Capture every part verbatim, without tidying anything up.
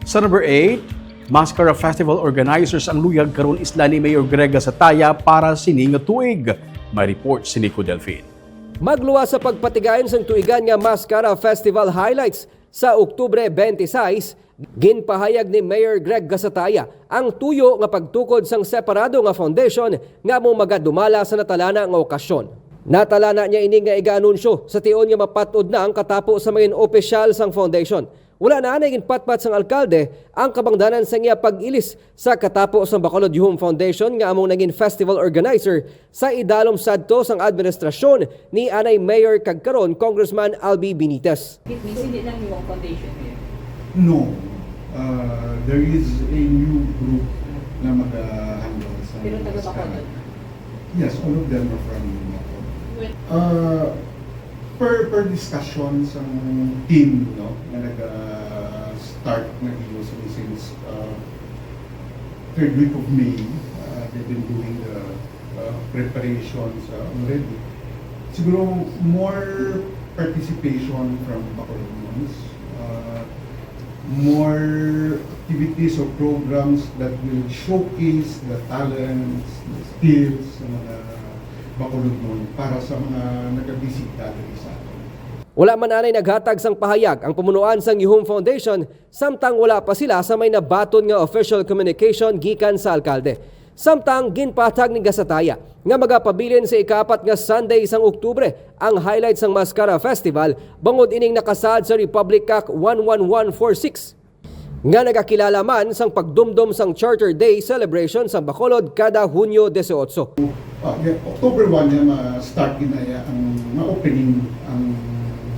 Sa number eight, Mascara Festival organizers ang luyag karon isla ni Mayor Greg Gasataya para sini nga tuig. May report si Nico Delfin. Magluwas sa pagpatigayon sang tuigan nga Mascara Festival highlights sa Oktubre twenty-six, ginpahayag ni Mayor Greg Gasataya ang tuyo nga pagtukod sang separado nga foundation nga amo magadumala sa natalana nga okasyon. Natalana niya ini nga igaanunsyo sa tion nga mapat-od na ang katapo sa mga opisyal sang foundation. Wala na anay ginpatpat sang alkalde ang kabangdanan sang iya pag-ilis sa katapo sang Bacolod Yuhom Foundation nga among naging festival organizer sa idalom sadto sang administrasyon ni anay mayor kag karon Congressman Albi Benitez. Hindi lang yung foundation niya. No. Uh, there is a new group na mag-handle sa Pero taga Bacolod. Yes, all of them are from Bacolod. Uh, per per discussion sa team, no, na nag-start na dito since uh, third week of May. Uh, they've been doing the uh, preparations uh, already. Siguro more participation from Bacolodons, uh, more activities or programs that will showcase the talents, the skills sa mga Bacolodnon para sa mga nagabisita diri sa aton. Wala man anay naghatag sang pahayag ang pamunuan sang Yuhom Foundation samtang wala pa sila sa may nabaton nga official communication gikan sa alkalde. Samtang ginpatag ni Gasataya nga magapabilin sa ikaapat nga Sunday sang Oktubre ang highlight sang Mascara Festival bangod ining nakasaad sa Republic Act one one one four six nga nagakilala man sang pagdumdom sang Charter Day celebration sa Bacolod kada Hunyo dieciocho. Ah, yeah, October one niya ma-start din na ang ma-opening ang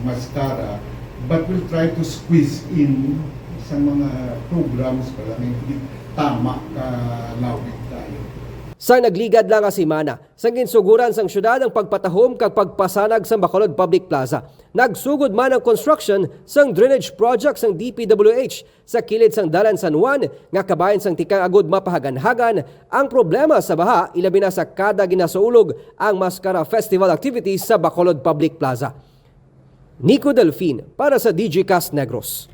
Mascara, but we'll try to squeeze in sa mga programs para may hindi tama ka lawig tayo. Sa nagligad lang nga semana, sang ginsuguran sang syudad ang pagpatahom kag pagpasanag sa Bacolod Public Plaza. Nagsugod man ang construction sang drainage project sang D P W H sa kilid sang Dalan San Juan nga kabahin sang tikang agud mapahaganhagan ang problema sa baha, ilabi na sa kada ginasuulog ang Mascara Festival activities sa Bacolod Public Plaza. Nico Delfin para sa D J Cast Negros.